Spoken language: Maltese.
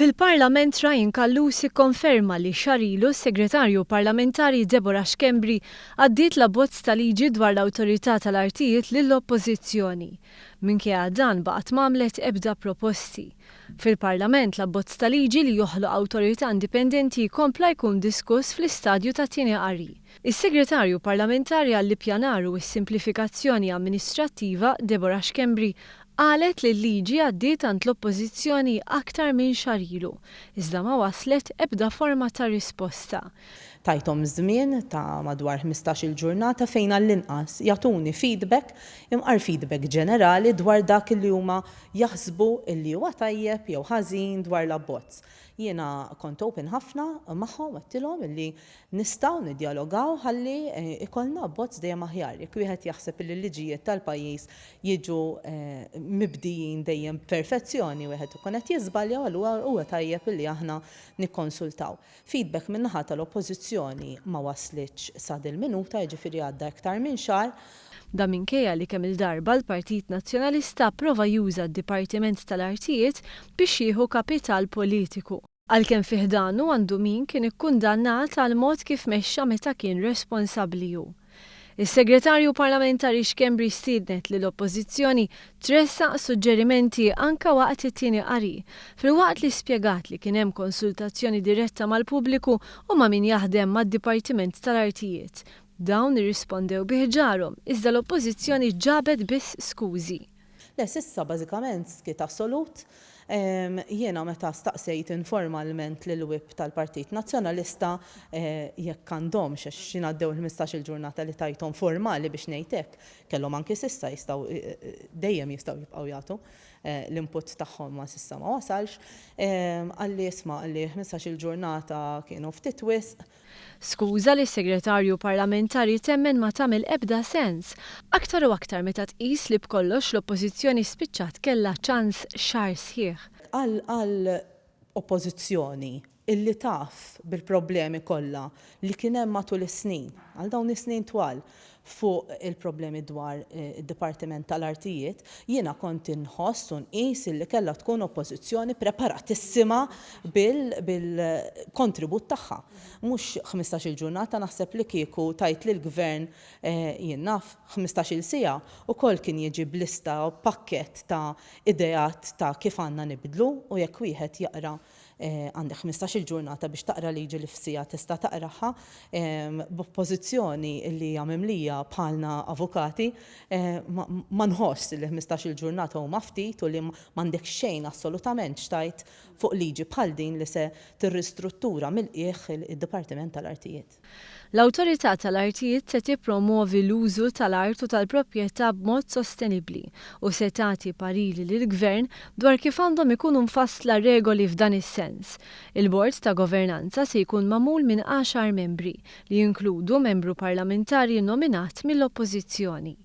Fil-Parlament Ryan Callus ikkonferma li xahar ilu s-Segretarju Parlamentari Deborah Schembri għaddiet l-abbozz ta' liġi dwar l-Awtorità tal-Artijiet lill-Oppożizzjoni. Minkejja dan baqgħet m'għamlet ebda proposti. Fil-Parlament l-abbozz ta' liġi li joħloq awtorità indipendenti kompla jkun diskuss fl-istadju ta' tieni qari. Is-Segretarju Parlamentari għall-Ippjanar u s-Simplifikazzjoni Amministrattiva Deborah Schembri qalet li l-liġi għaddiet għand l-Oppożizzjoni aktar minn xahar ilu, iżda ma waslet ebda forma ta' risposta. Tajthom żmien ta' madwar 15-il ġurnata fejn għall-inqas jagħtuni feedback, imqar feedback ġenerali dwar dak li huma jaħsbu li huwa tajjeb jew ħażin dwar l-abbozz. Jiena kont open ħafna magħhom, għedtilhom li Nistgħu niddjalogaw ħalli jkollna abbozz dejjem aħjar. Jekk wieħed jaħseb li l-liġijiet tal-pajjiż jiġu mibdijin dejjem b'perfezzjoni, wieħed ikun qed jiżbalja u allura huwa tajjeb li aħna nikkonsultaw. Feedback min-naħa tal-Oppożizzjoni ma waslitx sa dil-minuta, jiġifieri għadda iktar minn xahar. Dan minkejja li kemm-il darba l-Partit Nazzjonalista pprova juża d-Dipartiment tal-Artijiet biex jieħu kapital politiku. Għalkemm fi ħdanu għandu min kien ikkundannat għall-mod kif mexxa meta kien responsabbli hu. Is-Segretarju Parlamentari Schembri stiednet lill-Oppożizzjoni tressaq suġġerimenti anke waqt it-tieni qari, filwaqt li spjegat li kien hemm konsultazzjoni diretta mal-pubbliku u ma' min jaħdem mad-Dipartiment tal-Artijiet. Dawn irrispondew bi ħġarhom, iżda l-Oppożizzjoni ġabet biss skużi. Le, s'issa bażikament skiet assolut. Jiena meta staqsejt informalment lill-Whip tal-Partit Nazzjonalista jekk għandhomx, għax xi ngħaddew il-ħmistax-il ġurnata li tajthom formali biex ngħid hekk, kellhom anki s'issa jistgħu dejjem jistgħu jibqgħu jagħtu l-input tagħhom ma s'issa ma wasalx, qalli isma' qalli ħmistax-il ġurnata kienu ftit wisq. Skuża li s-Segretarju Parlamentari temmen ma tagħmel ebda sens, aktar u aktar meta tqis li b'kollox l-Oppożizzjoni spiċċat kellha ċans xahar sħiħ. Għal Oppożizzjoni illi taf bil-problemi kollha li kien hemm matul is-snin, għal dawn is-snin twal, fuq il-problemi dwar id-Dipartiment tal-Artijiet, jiena kont inħoss u nqis illi kellha tkun Oppożizzjoni preparatissima bil-kontribut tagħha. Mhux ħmistax-il ġurnata, naħseb li kieku tajt lill-Gvern jien naf, ħmistax-il siegħa, ukoll kien jiġi b'lista u pakkett ta' ideat ta' kif għandna nibdlu u jekk wieħed jaqra Għandek ħmistax-il ġurnata biex taqra liġi li f'siegħa tista' taqraha, b'oppożizzjoni li hija mimlija bħalna avukati, ma nħoss li ħmistax-il ġurnata huma ftit u li m'għandek xejn assolutament x'tgħid fuq liġi bħal din li se tirristruttura mill-qiegħ id-Dipartiment tal-Artijiet. L-Awtorità tal-Artijiet se tippromwovi l-użu tal-art u tal-proprjetà b'mod sostenibbli u se tagħti pariri lill-Gvern dwar kif għandhom ikunu mfassla regoli f'dan is-sens. Il-Bord ta' Governanza se jkun magħmul minn għaxar membri, li jinkludu membru parlamentari nominat mill-Oppożizzjoni.